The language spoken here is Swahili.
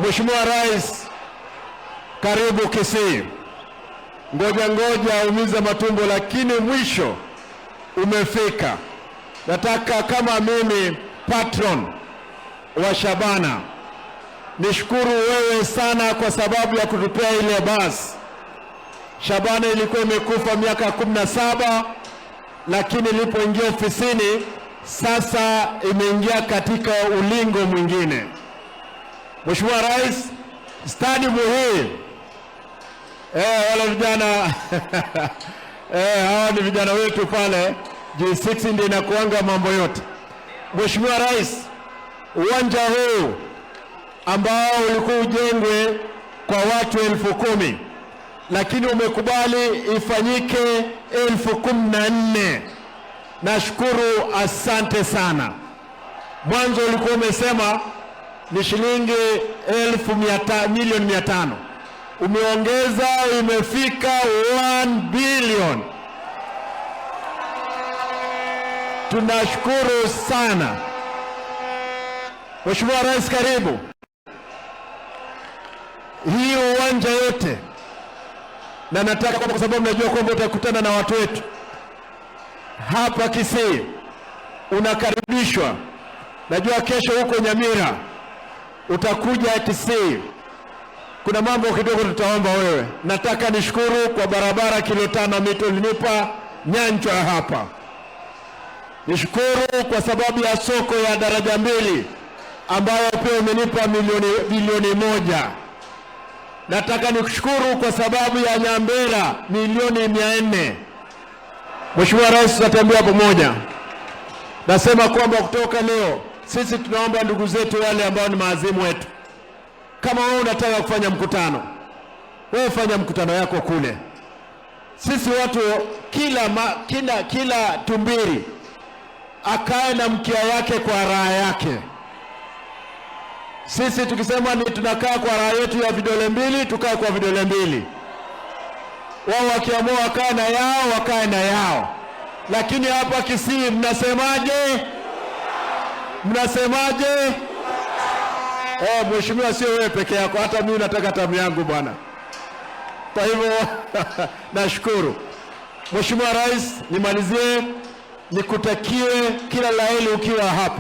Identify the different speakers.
Speaker 1: Mheshimiwa Rais, karibu Kisii. Ngoja ngoja umiza matumbo, lakini mwisho umefika. Nataka kama mimi patron wa Shabana nishukuru wewe sana kwa sababu ya kutupea ile basi. Shabana ilikuwa imekufa miaka 17, lakini ilipoingia ofisini sasa imeingia katika ulingo mwingine. Mheshimiwa Rais, stadium hii wale vijana hawa ni vijana wetu pale G6 ndio inakuanga mambo yote. Mheshimiwa Rais, uwanja huu ambao ulikuwa ujengwe kwa watu 10,000 lakini umekubali ifanyike 14,000. Nashukuru, asante sana. Mwanzo ulikuwa umesema ni shilingi 500,000,000, umeongeza imefika 1 billion. Tunashukuru sana Mheshimiwa Rais, karibu. Hii uwanja yote, na nataka kwa sababu najua kwamba utakutana na watu wetu hapa Kisii, unakaribishwa. Najua kesho huko Nyamira utakuja Kisii, kuna mambo kidogo tutaomba wewe. Nataka nishukuru kwa barabara kilo 5 mito ulinipa Nyanchwa hapa. Nishukuru kwa sababu ya soko ya daraja 2 ambayo pia umenipa bilioni 1. Nataka nikushukuru kwa sababu ya Nyambera milioni 400. Mheshimiwa Rais, tutatembea pamoja. Nasema kwamba kutoka leo sisi tunaomba ndugu zetu wale ambao ni maazimu wetu, kama wewe unataka kufanya mkutano, wewe fanya mkutano yako kule. Sisi watu kila tumbiri akae na mkia yake kwa raha yake. Sisi tukisema ni tunakaa kwa raha yetu ya vidole 2, tukae kwa vidole 2. Wao wakiamua wakae na yao, wakae na yao. Lakini hapa Kisii mnasemaje? Mnasemaje? Mheshimiwa, sio wewe peke yako, hata mimi nataka tamu yangu bwana. Kwa hivyo nashukuru Mheshimiwa Rais, nimalizie nikutakie kila la heri ukiwa hapa.